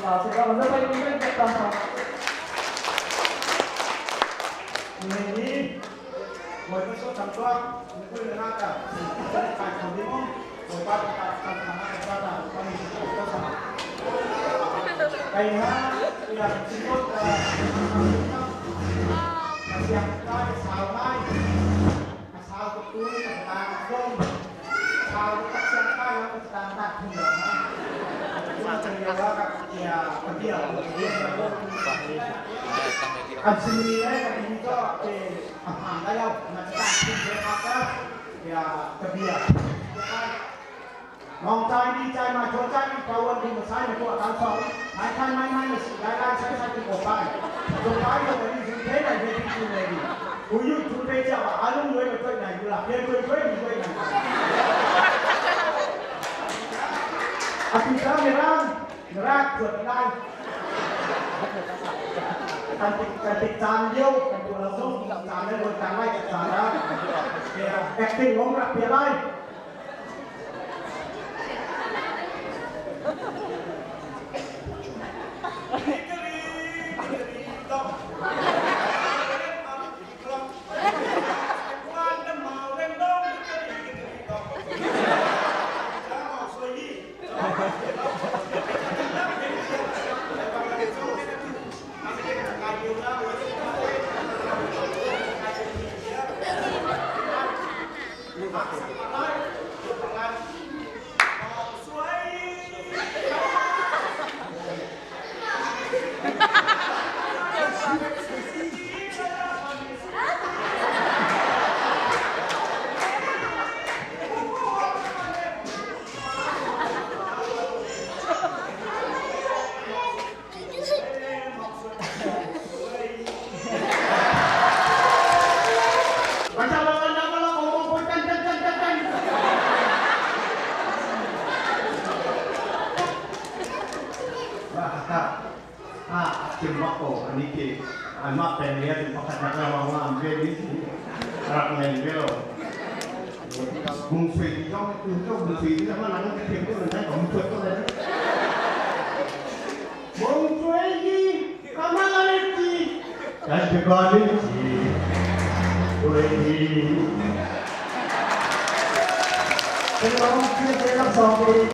Ni Bawipa so tam tuak ni le nga ta kai khom ding um Bawipa ta kan thang ka ta ta kan ni ko sa kai ha ya chingot ka siang kai sao ngai ka sao ko tu ka ta kong sao ka siang kai ka ta ta thung lo ha อันซีเลยอันนี้ก็เป็นอาหารได้แล้วมันจะขึ้นเลยครับก็อย่ากระเบียดมองใจดีใจมาชวนใจมีเกาวันดีมาใช้มาตัวการสองหายใครไม่ไม่ได้ได้ใช้ใช้ที่ผมไปตรงไปตรงนี้คือเทไหนเทที่คุณเลยดิอุยุทุเทเจ้าอารมณ์เลยมาช่วยไหนอยู่ล่ะเรียนช่วยช่วยช่วยไหนอภิชาเมรังรากเกิดได้ การติดจานเดียวกันตัวเราต้องจานได้บนจานไล่จานแล้ว acting งงรักเพียไร เป็นน้องที่ได้รับสองปี